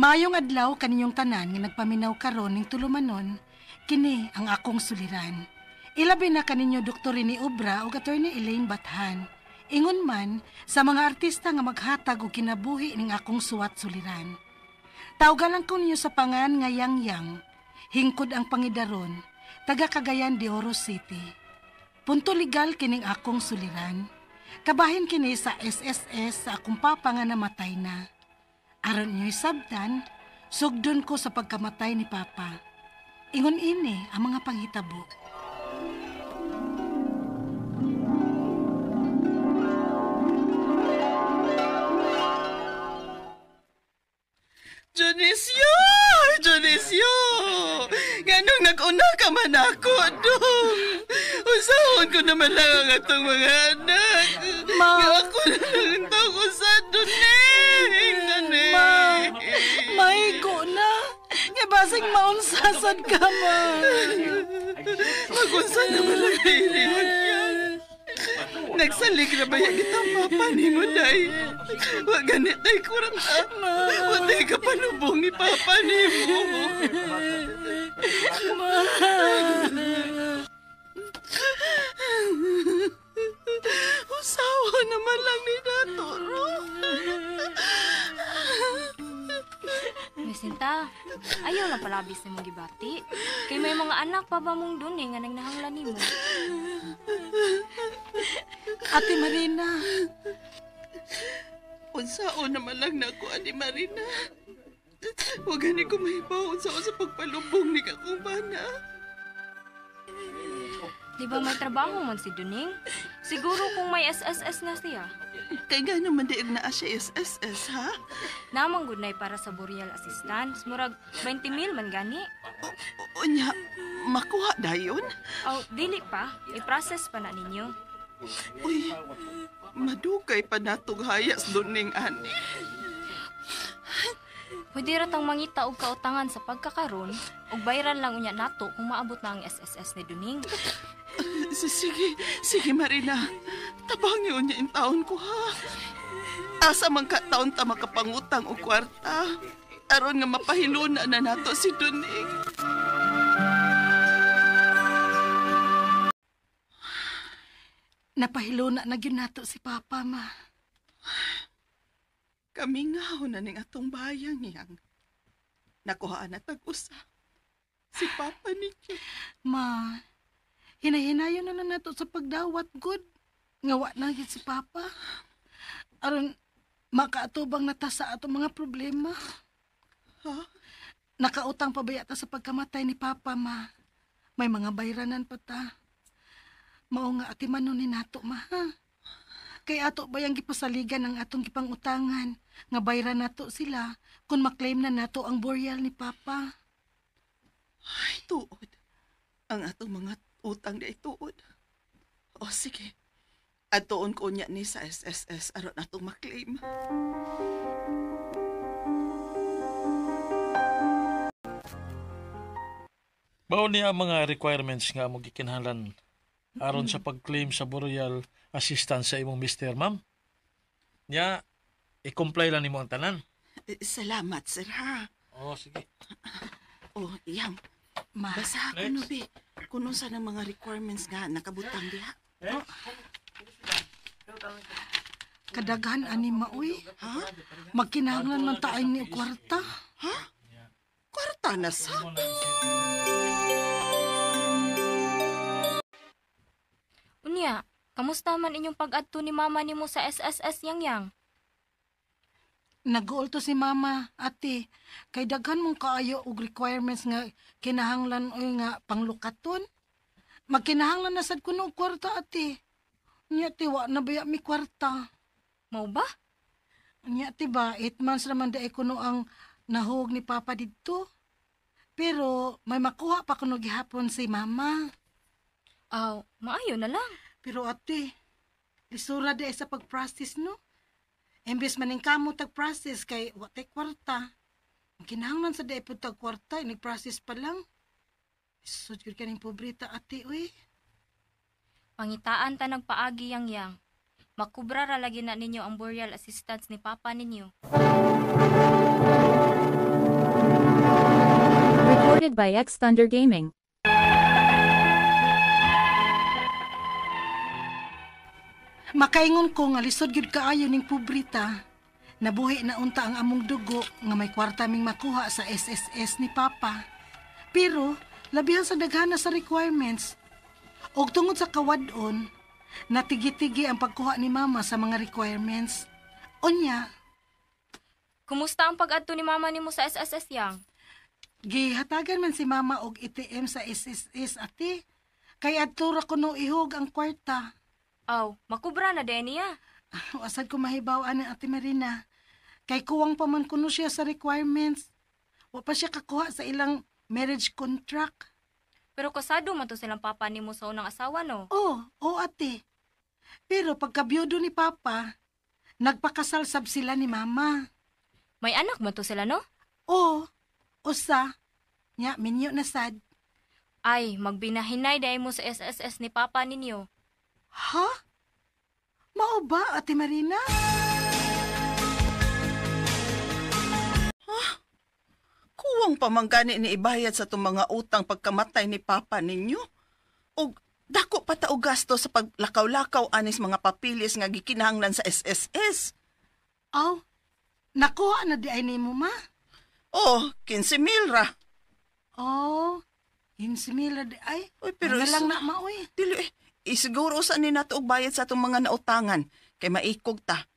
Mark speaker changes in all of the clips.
Speaker 1: Maayong adlaw kaninyong tanan nga nagpaminaw karon ning tulumanon, kini ang akong suliran. Ilabi na kaninyo Dr. Rene Obra ug Attorney Elaine Bathan. Ingon man sa mga artista nga maghatag og kinabuhi ning akong suwat suliran. Tawgalan ko ninyo sa pangan nga Yang Yang, hingkod ang pangidaron, taga Cagayan de Oro City. Punto legal kining akong suliran. Kabahin kini sa SSS sa akong papa nga namatay na. Aron niyo'y sabtan, sugdon ko sa pagkamatay ni Papa. Ingon ini ang mga panghitabo.
Speaker 2: Dionisio! Dionisio! Nganong nag-una ka man ako, dong? Usahon ko naman lang ang atong mga anak.
Speaker 1: Ma!
Speaker 2: Nga ako na lang ang usa, Duneng! Duneng!
Speaker 1: Ma! Maigo na! Nga basing maunsasad ka, ma!
Speaker 2: Magunsa naman lang dili, yan. Nagsalig na ba yung itang papa ni mo, day? Wa ganit, day, kurang ta. Wa day ka panubong ni papa ni mo.
Speaker 1: Ma!
Speaker 2: Usawa naman lang ni Dato, ro.
Speaker 3: Misinta, ayaw lang palabis ni mong gibati. Kay may mga anak pa ba mong dun nga nagnahanglan nimo?
Speaker 1: Ate Marina.
Speaker 2: Unsaon naman lang nako, Ate Marina. Huwag gani ko mahibaw unsaon sa pagpalubong ni kakong bana.
Speaker 3: Di ba may trabaho man si Duning? Siguro kung may SSS na siya.
Speaker 2: Kay nga naman di naa siya SSS, ha?
Speaker 3: Namang good night para sa burial assistance. Murag 20 mil man gani.
Speaker 2: Unya, makuha dayon?
Speaker 3: Aw, dili pa. I-process pa na ninyo.
Speaker 2: Uy, madugay pa natong hayas Duning, ani.
Speaker 3: Pwede ra tang mangita og kautangan sa pagkakaron ug bayran lang unya nato kung maabot na ang SSS ni Duning.
Speaker 2: Sige, sige Marina. Tabangi unya in taon ko, ha. Asa man ka taon ta makapangutang og kwarta. Aron nga mapahiluna na nato si Duning.
Speaker 1: Napahiluna na gyud nato si Papa, ma.
Speaker 2: Kami nga na ning atong bayang yang. Nakuhaan na tag-usa. Si Papa ninyo.
Speaker 1: Ma, hinahinayon na nato sa pagdawat, good. Nga wa na gyud si Papa. Aron makaatubang na ta sa atong mga problema.
Speaker 2: Ha?
Speaker 1: Nakautang pa ba ta sa pagkamatay ni Papa, ma? May mga bayranan pa ta. Mao nga atimanon ni nato, ma, ha? Kay ato ba yung gipasaligan ang atong gipangutangan nga bayran nato sila kung maklaim na nato ang burial ni Papa.
Speaker 2: Ay, tuod. Ang atong mga utang di ay tuod. O sige. Atuon ko niya ni sa SSS aron atong maklaim.
Speaker 4: Mao niya ang mga requirements nga among gikinahanglan aron sa pag-claim sa burial assistance sa imong mister, ma'am. Nya, i-comply lang nimo ang tanan.
Speaker 2: Salamat, sir, ha?
Speaker 4: Oh, sige.
Speaker 2: Oh, iyang.
Speaker 1: Ma.
Speaker 2: Basa ko no, be. Kung unsa ng mga requirements nga nakabutang diha.
Speaker 1: Oh. Kadaghan ani maoy.
Speaker 2: Ha?
Speaker 1: Magkinahanglan man ta ni kwarta.
Speaker 2: Ha? Kwarta na sa?
Speaker 3: Unya, kamusta man inyong pag-adto ni mama nimo sa SSS Yang Yang?
Speaker 1: Nag-uulto si mama, ate. Kay daghan mong kaayo og requirements nga kinahanglan oy nga panglukaton. Magkinahanglan na sad kuno og kwarta, ate. Nya ti wa na baya mi kwarta.
Speaker 3: Mao ba?
Speaker 1: Nya ti ba 8 months naman dae kuno ang nahug ni Papa didto. Pero may makuha pa kuno gihapon si mama.
Speaker 3: Aw, maayo na lang.
Speaker 1: Pero ate, lisura di sa pag-process, no? Imbes maning kamo tag-process kay wa tay kwarta. Ang kinahanglan sa di pud tag kwarta, inig-process pa lang. Lisod gyud kaning pobreta, ate, uy.
Speaker 3: Pangitaan ta nagpaagi Yang Yang. Makubra ra lagi na ninyo ang burial assistance ni Papa ninyo.
Speaker 5: Recorded by X Thunder Gaming.
Speaker 1: Makaingon ko nga lisod gyud kaayo ning pobrita. Nabuhi na unta ang among dugo nga may kwarta ming makuha sa SSS ni Papa. Pero labihan sa daghana sa requirements. Og tungod sa kawad-on, natigi-tigi ang pagkuha ni Mama sa mga requirements. Unya,
Speaker 3: Kumusta ang pag-adto ni mama nimo sa SSS yang?
Speaker 1: Gihatagan man si Mama og ATM sa SSS ate. Kay adto ra kuno ihog ang kwarta.
Speaker 3: Aw, makubra na din niya.
Speaker 1: Wasad ko mahibaw ani Ate Marina. Kay kuwang pa man kuno siya sa requirements. Wa pa siya kakuha sa ilang marriage contract.
Speaker 3: Pero kasado man to silang papa nimo sa unang asawa no.
Speaker 1: Oh, oh ate. Pero pagkabiyudo ni Papa, nagpakasal sab sila ni Mama.
Speaker 3: May anak man to sila no?
Speaker 1: Oh, usa. Nya, minyo na sad.
Speaker 3: Ay, magbinahinay dahil mo sa SSS ni papa ninyo.
Speaker 1: Ha? Mao ba, Ate Marina?
Speaker 2: Kuwang pamanggani ni ibayad sa itong mga utang pagkamatay ni Papa ninyo. Og dako pa ta og gasto sa paglakaw-lakaw anis mga papilis nga gikinahanglan sa SSS.
Speaker 1: Aw, nakuha na di ay nimo, ma.
Speaker 2: Oh, 15,000 ra.
Speaker 1: Oh, 15,000 di ay.
Speaker 2: Uy, pero
Speaker 1: Ano lang na maoy.
Speaker 2: Dili eh. Isiguro sa ni nato og bayad sa atong mga nautangan kay maikog ta.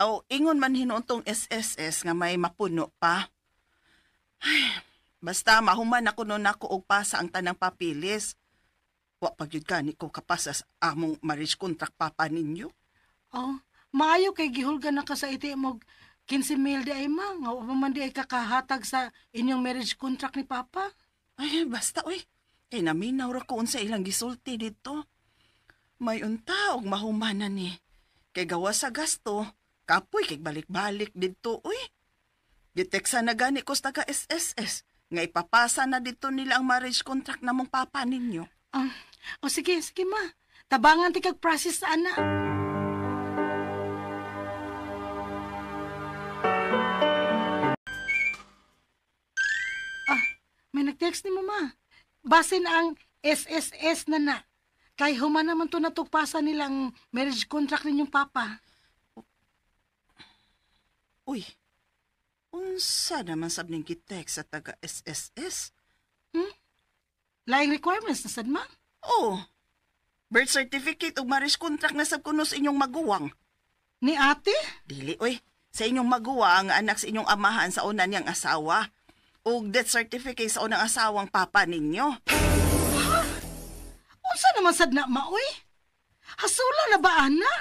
Speaker 2: Aw, ingon man hinuon tong SSS nga may mapuno pa. Ay, basta mahuman ako no nako og pasa ang tanang papilis. Wa pa gyud gani ko kapasa sa among marriage contract papa ninyo.
Speaker 1: Oh, maayo kay gihulgan na ka sa ATM og 15,000 di ay ma. Nga wa pa man di ay kakahatag sa inyong marriage contract ni Papa.
Speaker 2: Ay, basta oy. Kay naminaw ra ko unsa ilang gisulti dito. May unta og mahumanan ni. Kay gawa sa gasto, kapoy kay balik-balik didto oy. Giteksa na gani ko sa taga SSS nga ipapasa na dito nila ang marriage contract namong papa ninyo.
Speaker 1: Ah, o sige, sige ma. Tabangan ti kag process sa ana. Ah, may nag-text ni mama. Basin ang SSS na na. Kay human naman to natugpasa nilang marriage contract ninyong papa.
Speaker 2: Uy, unsa naman sab ning gitext sa taga SSS?
Speaker 1: Laing requirements na sad ma.
Speaker 2: Oh, birth certificate ug marriage contract na sab kuno sa inyong maguwang.
Speaker 1: Ni ate?
Speaker 2: Dili oy, sa inyong maguwang anak sa inyong amahan sa una niyang asawa. Ug death certificate sa unang asawang papa ninyo.
Speaker 1: Unsa naman sad na maoy? Hasula na ba ana?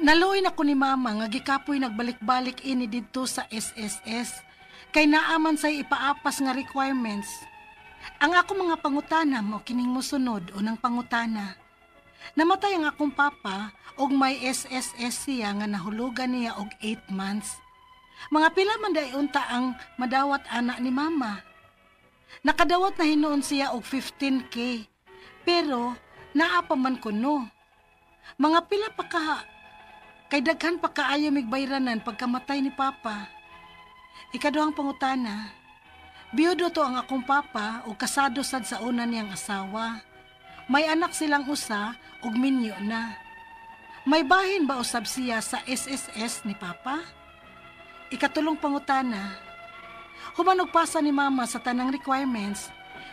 Speaker 1: Naluoy na ko ni mama nga gikapoy nagbalik-balik ini didto sa SSS kay naaman say ipaapas nga requirements. Ang ako mga pangutana mo kining mosunod unang pangutana. Namatay ang akong papa og may SSS siya nga nahulugan niya og 8 months. Mga pila man day unta ang madawat ana ni mama. Nakadawat na hinuon siya og 15K. Pero naa pa man kuno. Mga pila pa kaha kay daghan pa kaayo migbayranan pagkamatay ni papa. Ikaduhang pangutana, biyudo to ang akong papa o kasado sad sa una niyang asawa. May anak silang usa ug minyo na. May bahin ba usab siya sa SSS ni papa? Ikatulong pangutana, human og pasa ni mama sa tanang requirements,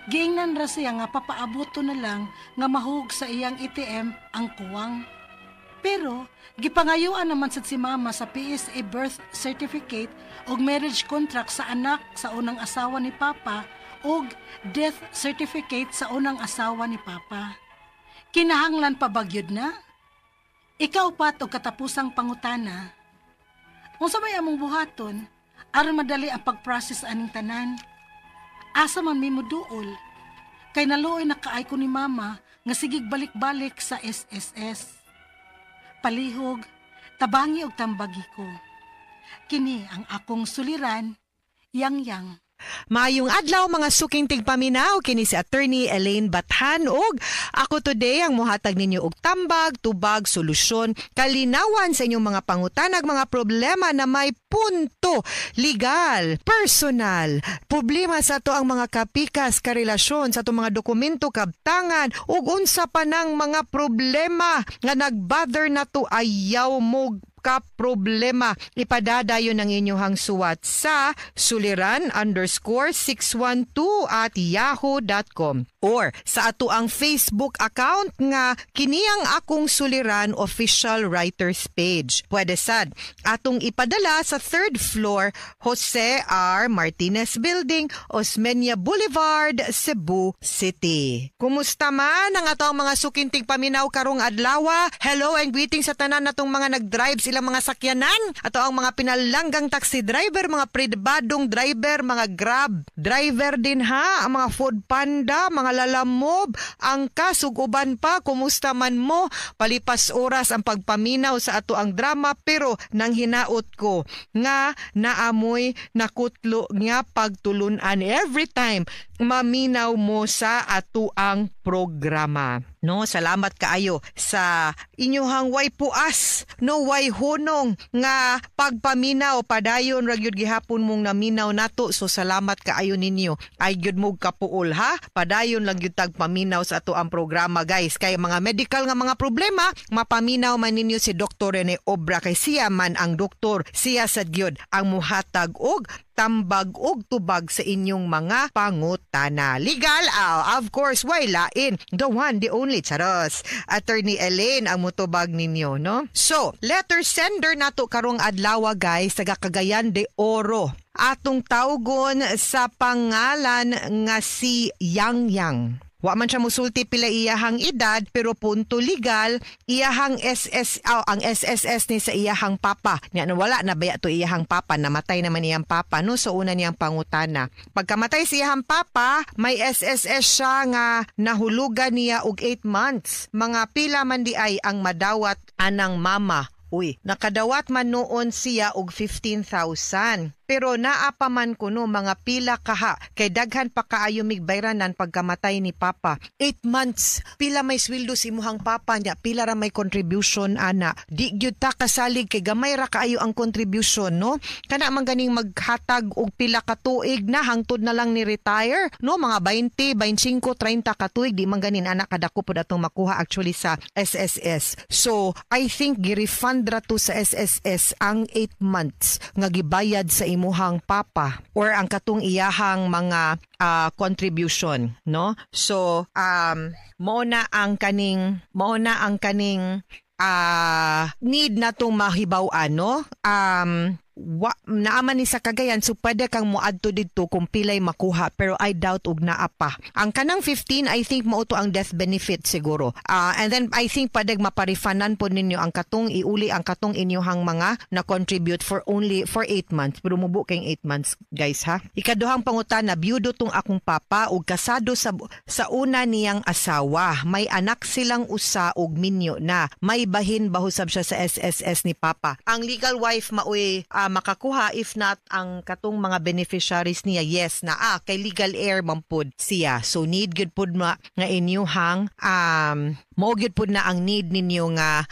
Speaker 1: giingnan ra siya nga papaabuto na lang nga mahug sa iyang ATM ang kuwang. Pero gipangayuan naman sad si mama sa PSA birth certificate ug marriage contract sa anak sa unang asawa ni papa ug death certificate sa unang asawa ni papa. Kinahanglan pa ba gyud na? Ikaw pat og katapusang pangutana. Unsa may among buhaton aron madali ang pag-process aning tanan? Asa man mi moduol? Kay naluoy na kaay ko ni mama nga sigig balik-balik sa SSS. Palihog, tabangi og tambagi ko. Kini ang akong suliran, yang-yang.
Speaker 6: Maayong adlaw, mga suking tigpaminaw. Kini si Attorney Elaine Bathan ug ako today ang muhatag ninyo og tambag, tubag, solusyon, kalinawan sa inyong mga pangutanag, mga problema na may punto legal, personal, problema sa ato ang mga kapikas, karelasyon sa atong mga dokumento, kabtangan ug unsa pa nang mga problema nga nagbother nato. Ayaw mo ka problema. Ipadadayon ang inyong suwat sa suliran_612@yahoo.com or sa ato ang Facebook account nga Kini Ang Akong Suliran Official Writers Page. Pwede sad atong ipadala sa third floor, Jose R. Martinez Building, Osmeña Boulevard, Cebu City. Kumusta man ang ato ang mga suking tigpaminaw karong adlaw? Hello and greetings sa tanan natong mga nag-drive silang mga sakyanan. Ato ang mga pinalanggang taxi driver, mga pribadong driver, mga Grab driver din ha, ang mga Food Panda, mga Lalamove, Angkas ug uban pa. Kumusta man mo? Palipas oras ang pagpaminaw sa ato ang drama, pero nang hinaot ko nga naamoy nakutlo nga pagtulunan every time maminaw mo sa ato ang programa. No, salamat kaayo sa inyuhang way puas, no, way hunong nga pagpaminaw. Padayon ra gyud gihapon mong naminaw nato. So salamat kaayo ninyo. Ay gyud mo kapuol ha. Padayon lang gyud tag paminaw sa ato ang programa, guys. Kay mga medical nga mga problema, mapaminaw man ninyo si Dr. Rene Obra kay siya man ang doktor. Siya sad gyud ang muhatag og tambag og tubag sa inyong mga pangutana. Legal, of course, why lain? The one, the only, charos. Attorney Elaine ang mutubag ninyo, no? So, letter sender nato karong adlaw, guys, taga Cagayan de Oro. Atong tawgon sa pangalan nga si Yang Yang. Wa man siya musulti pila iyahang edad, pero punto legal iyahang SS, oh, ang SSS ni sa iyahang papa. Nya wala na baya to iyahang papa, namatay naman iyang papa, no? So una niyang pangutana. Pagkamatay sa iyahang papa, may SSS siya nga nahulugan niya og 8 months. Mga pila man di ay ang madawat anang mama? Uy, nakadawat man noon siya og 15,000. Pero naa pa man kuno mga pila kaha kay daghan pa kaayo migbayranan pagkamatay ni papa. 8 months, pila may sweldo si imuhang papa niya, pila ra may contribution ana? Di gyud ta kasalig kay gamay ra kaayo ang contribution, no? Kana man ganing maghatag og pila ka tuig na hangtod na lang ni retire, no? Mga 20, 25, 30 ka tuig, di man ganin anak kadako pud atong makuha actually sa SSS. So, I think gi-refund ra to sa SSS ang 8 months nga gibayad sa imuhang papa or ang katong iyahang mga contribution, no? So mao na ang kaning need na tong mahibaw-an, no? Wa naaman ni sa Cagayan, so pwede kang moadto didto kung pilay makuha, pero I doubt og naa pa. Ang kanang 15, I think mao to ang death benefit siguro. And then I think pwede maparifanan po ninyo ang katong iuli ang katong inyuhang mga na contribute for only for 8 months, pero mubo kayong 8 months, guys, ha. Ikaduhang pangutana, byudo tong akong papa ug kasado sa una niyang asawa. May anak silang usa ug minyo na. May bahin ba usab siya sa SSS ni papa? Ang legal wife maoy makakuha, if not ang katong mga beneficiaries niya, yes na kay legal heir man pud siya. So need gyud pud ma nga inyuhang mao gyud pud na ang need ninyo nga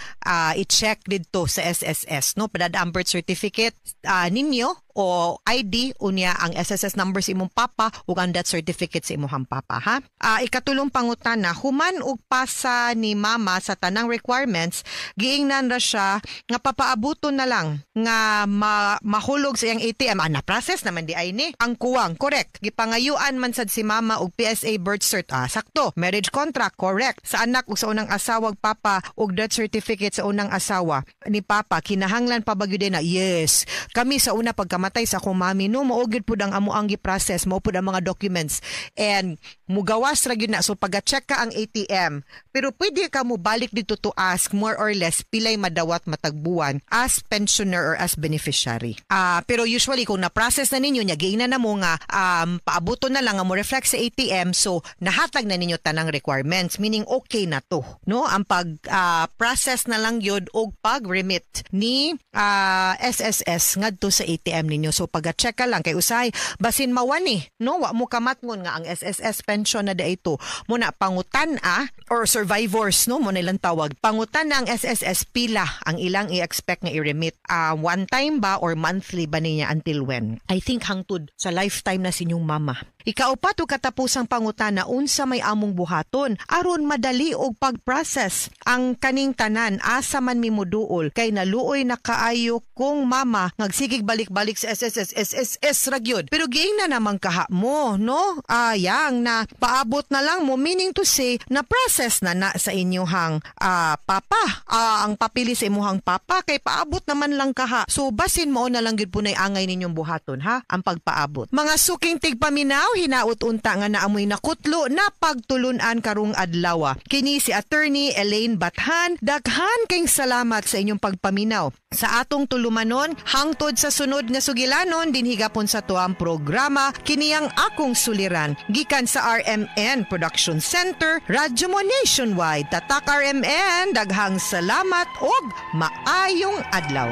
Speaker 6: i-check didto sa SSS, no? Padada ang birth certificate ninyo o ID, unya ang SSS number sa imong papa ug ang death certificate sa imong papa, ha. Ikatulong pangutana, human og pasa ni mama sa tanang requirements, giingnan ra siya nga papaabuton na lang nga mahulog sa iyang ATM. Na process naman di ay ni ang kuwang, correct. Gipangayuan man sad si mama og PSA birth cert, sakto. Marriage contract, correct. Sa anak ug sa unang asawag papa ug death certificate sa unang asawa ni papa. Kinahanglan pa ba gyud na? Yes. Kami sa una, pagkamatay sa akong mami, no, mao gyud pud ang amo ang gi-process, mao pud ang mga documents and mugawas ra gyud na. So pagka-check ka ang ATM, pero pwede ka mo balik dito to ask more or less pilay madawat matag buwan as pensioner or as beneficiary. Pero usually kung na-process na ninyo nya giingnan na mo nga paabuto na lang nga mo reflect sa ATM, so nahatag na ninyo tanang requirements, meaning okay na to. sakto, no, ang pag process na lang yun og pag-remit ni SSS ngadto sa ATM ninyo. So pag-check ka lang kay usay basin mawani, no, wa mo kamatngon nga ang SSS pension na ito mo na pangutan a or survivors, no, mo na ilang tawag. Pangutan na ang SSS pila ang ilang i-expect nga i-remit. One time ba or monthly ba niya, until when? I think hangtod sa lifetime na sinyong mama. Ikaupat ug katapusang pangutana, unsa may among buhaton aron madali og pag-process ang kaning tanan? Asa man mi moduol kay naluoy na kaayo kong mama, nagsigig balik-balik sa SSS, SSS ra gyud? Pero giingna naman kaha mo, no, ayang na paabot na lang mo, meaning to say na process na na sa inyuhang papa, ang papili sa imuhang papa kay paabot naman lang kaha. So basin mo na lang gyud punay angay ninyong buhaton ha, ang pagpaabot. Mga suking tigpaminaw, hinaut unta nga naamoy nakutlo na pagtulunan karong adlaw. Kini si Attorney Elaine Bathan. Daghan kayong salamat sa inyong pagpaminaw sa atong tulumanon. Hangtod sa sunod nga sugilanon dinhi gapon sa tuang programa Kini Ang Akong Suliran, gikan sa RMN Production Center, Radyo Mo Nationwide. Tatak RMN, daghang salamat og maayong adlaw.